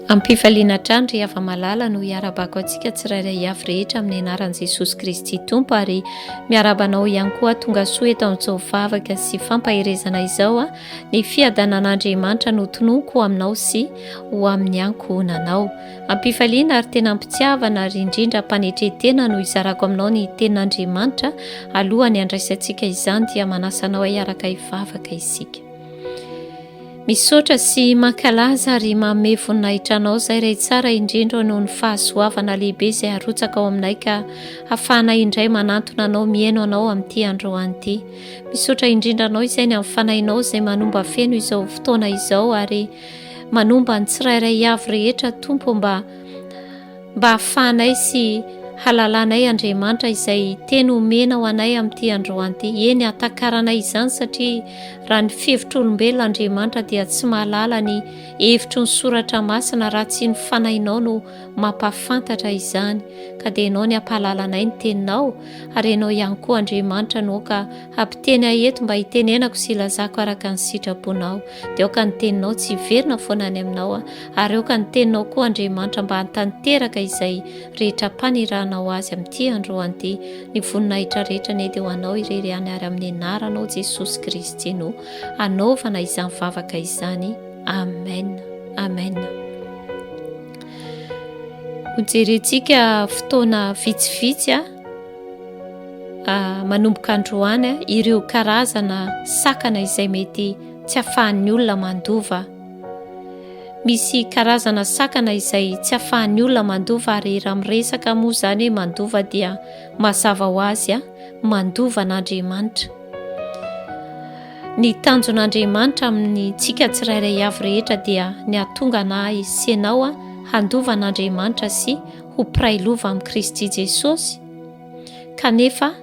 Am-pifaliana hatrany ry hava-malala no hiarabako antsika tsirairay avy rehetra amin'ny anaran'i Jesosy Kristy Tompo ary miarahaba anao ihany koa tonga soa eto amin'izao vavaka sy fampaherezana izao ny fiadanan'Andriamanitra no tononiko ho aminao sy ho amin'ny ankohonanao. Am-pifaliana ary tena am-pitiavana ary indrindra am-panetren-tena no hizarako aminao ny tenin'Andriamanitra alohan'ny handraisantsika izany dia manasa anao hiaraka hivavaka isika. Misaotra sy mankalaza ary manome voninahitra Anao izay Ray tsara indrindra noho ny fahasoavana lehibe izay arotsaka ao aminay ka hafahanay indray manantona Anao mihaino Anao amin'ity androany ity. Misaotra indrindra Anao izay ny amin'ny Fanahinao izay manomba feno izao fotoana izao ary manomba ny tsirairay avy rehetra Tompo mba Mba hahafahanay sy halalanay Andriamanitra izay teny omenao anay amin'ity androany ity. Eny, hatakaranay izany satria raha ny fihevitr'olombelona Andriamanitra dia tsy mahalala ny hevitry ny soratra masina raha tsy ny fanahinao no mampahafantatra izany. Ka dia ianao ny hampahalala anay ny teninao ary ianao ihany koa Andriamanitra no aoka hampiteny ahy eto mba hitenenako sy hilazako araka ny sitraponao. Dia aoka ny teninao tsy hiverina foana any aminao Ary aoka ny teninao koa Andriamanitra mba hantanteraka izay rehetra ampanirahanao azy amin'ity androany ity. Ny voninahitra rehetra anie dia ho anao irery ihany ary amin'ny anaranao Jesosy Kristy no anaovana izany vavaka izany. Amen. Amen. Hojerentsika fotoana vitsivitsy a manomboka androany ireo karazana sakana izay mety tsy afahan'ny olona mandova. Misy karazana sakana izay tsy afahan'ny olona mandova ary raha miresaka moa izany hoe mandova dia mazava ho azy a, mandova an'Andriamanitra. Ny tanjon'Andriamanitra amin'ny tsika tsirairay avy rehetra dia ny hahatonga an'ahy sy ianao handova an'Andriamanitra sy ho mpiray lova amin'i Kristy Jesosy. Kanefa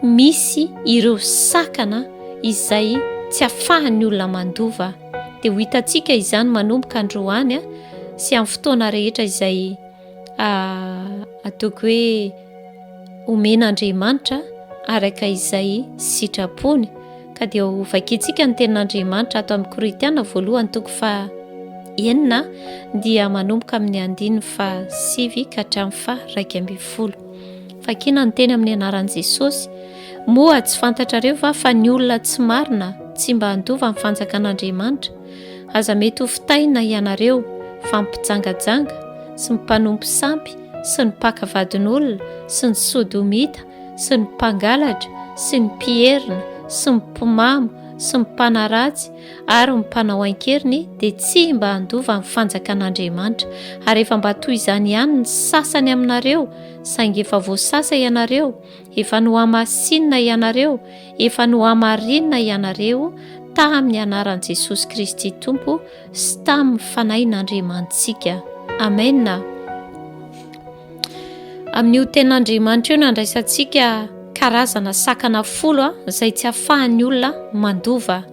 misy ireo sakana izay tsy afahan'ny olona mandova. Dia ho hitantsika izany manomboka androany sy amin'ny fotoana rehetra izay ataoko hoe omen'Andriamanitra araka izay sitrapony. Ka dia ho vakintsika ny tenin'Andriamanitra ato amin'ny Korintiana voalohany toko faha enina dia manomboka amin'ny andininy faha sivy ka hatramin'ny faha 11. Vakina ny teny amin'ny anaran'i Jesosy. Moa tsy fantatrareo va fa ny olona tsy marina tsy mba handova ny fanjakan'Andriamanitra? Aza mety ho fitahina ianareo fa ny mpijangajanga sy ny mpanompo sampy sy ny mpaka vadin'olona sy ny sodomita sy ny mpangalatra sy ny mpierina sy ny mpimamo sy ny mpanaratsy ary ny mpanao an-keriny dia tsy mba handova ny fanjakan'Andriamanitra. Ary efa mba toy izany ihany ny sasany aminareo, saingy efa voasasa ianareo, efa nohamasinina ianareo, efa nohamarinina ianareo tamin'ny anaran'i Jesosy Kristy Tompo sy tamin'ny Fanahin'Andriamanitsika. Amena. Amin'io tenin'Andriamanitra io no andraisantsika karazana sakana folo izay tsy ahafahan'ny olona mandova.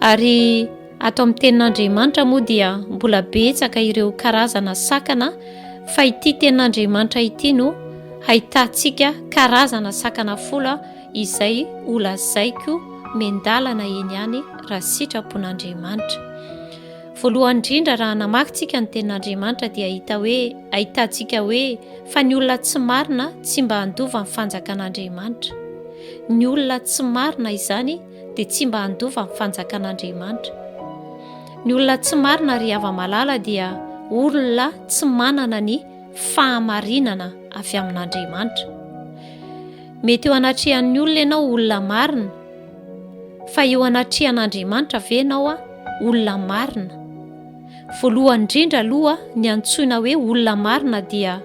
Ary ato amin'ny tenin'Andriamanitra moa dia mbola betsaka ireo karazana sakana fa ity tenin'Andriamanitra ity no hahitantsika karazana sakana folo izay holazaiko miandalana eny ihany raha sitrapon'Andriamanitra. Voalohany indrindra raha namaky tsika ny tenin'Andriamanitra dia hita hoe ahitantsika hoe fa ny olona tsy marina tsy mba handova ny fanjakan'Andriamanitra. Ny olona tsy marina izany dia tsy mba handova ny fanjakan'Andriamanitra. Ny olona tsy marina ry hava-malala dia olona tsy manana ny fahamarinana avy amin'Andriamanitra. Mety eo anatrehan'ny olona ianao olona marina, fa eo anatrehan'Andriamanitra ve ianao olona marina? Voalohany indrindra aloha ny antsoina hoe olona marina dia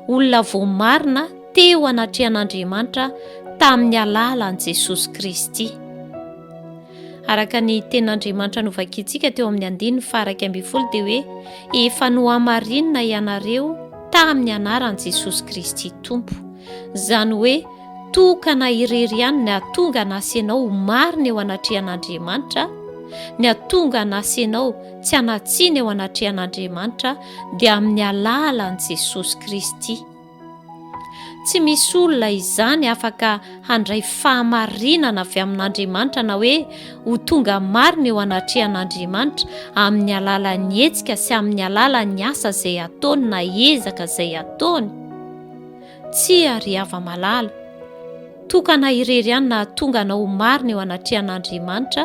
olona voamarina teo anatrehan'Andriamanitra tamin'ny alalan'i Jesosy Kristy. Araka ny tenin'Andriamanitra novakintsika teo amin'ny andininy faha-11 dia hoe efa nohamarinina ianareo tamin'ny anaran'i Jesosy Kristy Tompo. Izany hoe tokana irery ihany ny hahatonga anasy ianao ho marina eo anatrehan'Andriamanitra, ny hahatonga anasy ianao tsy hanatsiny eo anatrehan'Andriamanitra dia amin'ny alalan'i Jesosy Kristy. Tsy misy olona izany afaka handray fahamarinana avy amin'Andriamanitra na hoe ho tonga marina eo anatrehan'Andriamanitra amin'ny alalan'ny hetsika sy amin'ny alalan'ny asa izay ataony na ezaka izay ataony. Tsia, ry hava-malala. Tokana irery ihany nahatonga anao ho marina eo anatrehan'Andriamanitra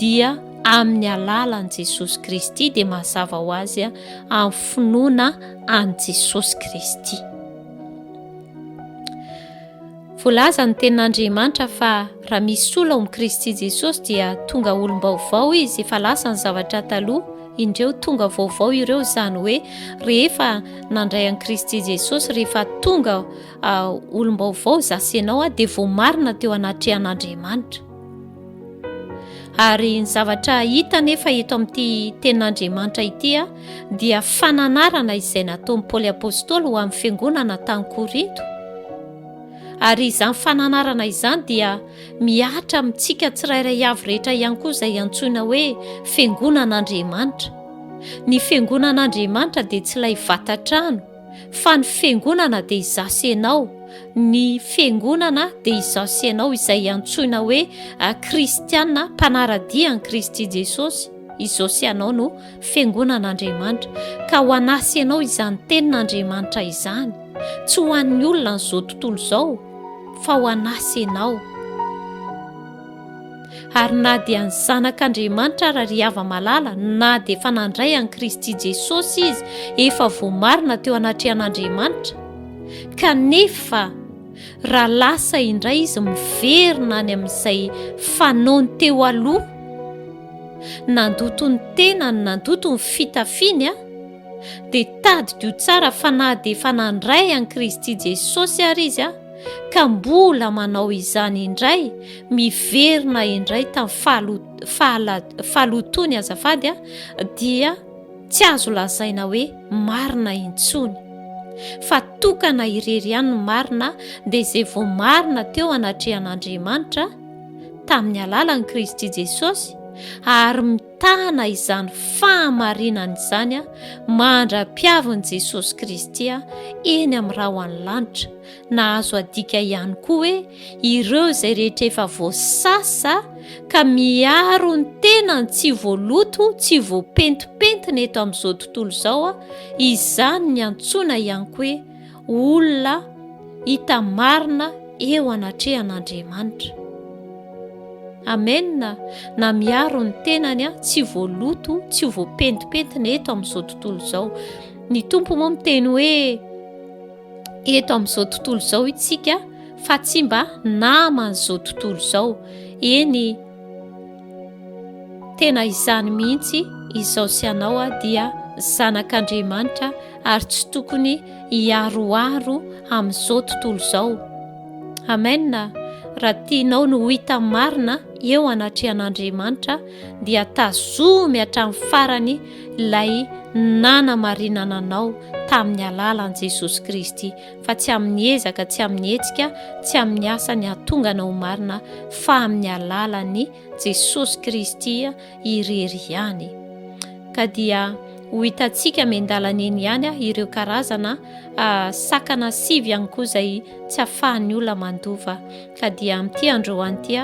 dia amin'ny alalan'i Jesosy Kristy dia mazava ho azy amin'ny finoana an'i Jesosy Kristy. Voalaza ny tenin'Andriamanitra fa raha misy olona ao amin'i Kristy Jesosy dia tonga olom-baovao izy, efa lasa ny zavatra taloha, indreo tonga vaovao ireo, izany hoe rehefa nandray an'i Kristy Jesosy, rehefa tonga olom-baovao za sy ianao dia voamarina teo anatrehan'Andriamanitra. Ary ny zavatra hita anefa eto amin'ity tenin'Andriamanitra ity dia fananarana izay nataon'i Paoly Apostoly ho amin'ny fiangonana tany Korinto. Ary izany fananarana izany dia mihatra amintsika tsirairay avy rehetra ihany koa izay antsoina hoe fiangonan'Andriamanitra. Ny fiangonan'Andriamanitra dia tsy ilay vatan-trano, fa ny fiangonana dia izaho sy ianao. Ny fiangonana dia izaho sy ianao izay antsoina hoe kristiana mpanara-dia an'i Kristy Jesosy. Izao sy ianao no fiangonan'Andriamanitra. Ka ho anà sy ianao izany tenin'Andriamanitra izany. Tsy ho an'ny olona an'izao tontolo izao, fa ho anà sy ianao. Ary na dia ny Zanak'Andriamanitra ara ry hava-malala, na dia efa nandray an'i Kristy Jesosy izy, efa voamarina teo anatrehan'Andriamanitra, kanefa raha lasa indray izy miverina any amin'izay fanaony teo aloha, nandoto ny tenany, nandoto ny fitafiany, dia tadidio tsara fa na dia efa nandray an'i Kristy Jesosy ary izy, ka mbola manao izany indray, miverina indray tamin'ny fahalotoany azafady, dia tsy azo lazaina hoe marina intsony. Fa tokana irery ihany ny marina dia izay voamarina teo anatrehan'Andriamanitra tamin'ny alalan'i Kristy Jesosy ary mitana izany fahamarinana izany mandra-piavin'i Jesosy Kristy eny amin'ny rahon'ny lanitra. Na azo adika ihany koa hoe ireo izay rehetra efa voasasa ka miaro ny tenany tsy voaloto, tsy voapentimpentina eto amin'izao tontolo izao, izany ny antsoina ihany koa hoe olona hita marina eo anatrehan'Andriamanitra. Amen, na miaro ny tenany tsy voaloto, tsy voapentimpentina eto amin'izao tontolo izao. Ny Tompo moa miteny hoe eto amin'izao tontolo izao isika fa tsy mba naman'izao tontolo izao. Eny, tena izany mihitsy izao sy anao dia zanak'Andriamanitra ary tsy tokony hiaroaro amin'izao tontolo izao. Amen. Raha tianao ny ho hita marina eo anatrehan'Andriamanitra dia tazomy hatramin'ny farany ilay nanamarinana anao tamin'ny alalan'i Jesosy Kristy, fa tsy amin'ny ezaka, tsy amin'ny hetsika, tsy amin'ny asa ny hahatonga anao ho marina, fa amin'ny alalan'i Jesosy Kristy irery ihany. Ka dia ho hitantsika miandalana eny ihany ireo karazana sakana sivy ihany koa izay tsy ahafahan'ny olona mandova. Ka dia amin'ity androany ity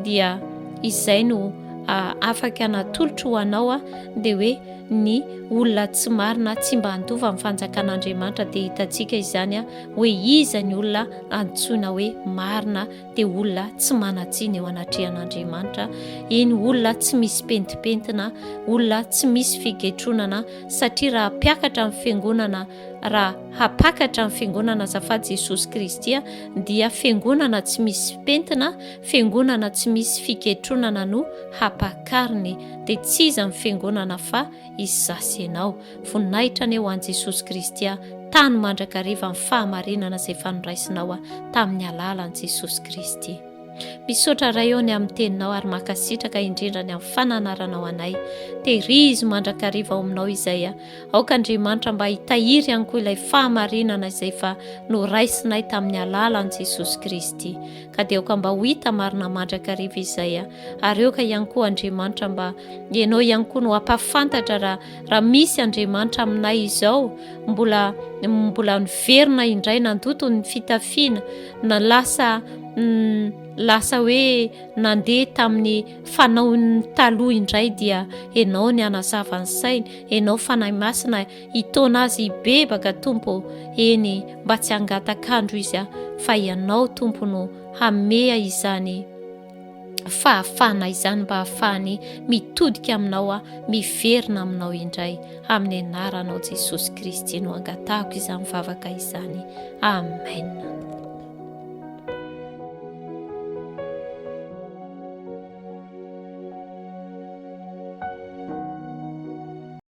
dia izay no afaka natolotro ho anao dia hoe ny olona tsy marina tsy mba handova ny fanjakan'Andriamanitra dia hitantsika izany hoe iza ny olona antsoina hoe marina dia olona tsy manan-tsiny eo anatrehan'Andriamanitra, eny olona tsy misy pentimpentina, olona tsy misy figetronana satria raha mpiakatra ny fiangonana Raha hampakatra ny Fiangonana azafady Jesosy Kristy dia Fiangonana tsy misy pentina, Fiangonana tsy misy fiketronana no hampakariny. Dia tsy iza ny Fiangonana fa izaho sy ianao. Voninahitra anie ho an'i Jesosy Kristy tany mandrakariva ny fahamarinana izay efa noraisinao tamin'ny alalan'i Jesosy Kristy. Misaotra Ray ô ny amin'ny teninao ary mankasitraka indrindra ny amin'ny fananaranao anay. Tehirizo mandrakariva ao aminao izay. Aoka Andriamanitra mba hitahiry ihany koa ilay fahamarinana izay efa noraisinay tamin'ny alalan'i Jesosy Kristy. Ka dia aoka mba ho hita marina mandrakariva izay. Ary aoka ihany koa Andriamanitra mba ianao ihany koa no hampafantatra raha raha misy Andriamanitra aminay izao mbola mbola niverina indray nandoto ny fitafiana na lasa lasa hoe nandeha tamin'ny fanaon'ny taloha indray dia ianao ny hanazava ny sainy, ianao Fanahy Masina hitaona azy hibebaka Tompo ô, eny mba tsy hangatak'andro izy fa ianao Tompo no hameha izany fahafahana izany mba hahafahany mitodika aminao aho, miverina aminao indray, amin'ny anaranao Jesosy Kristy no angatahako izany vavaka izany. Amen.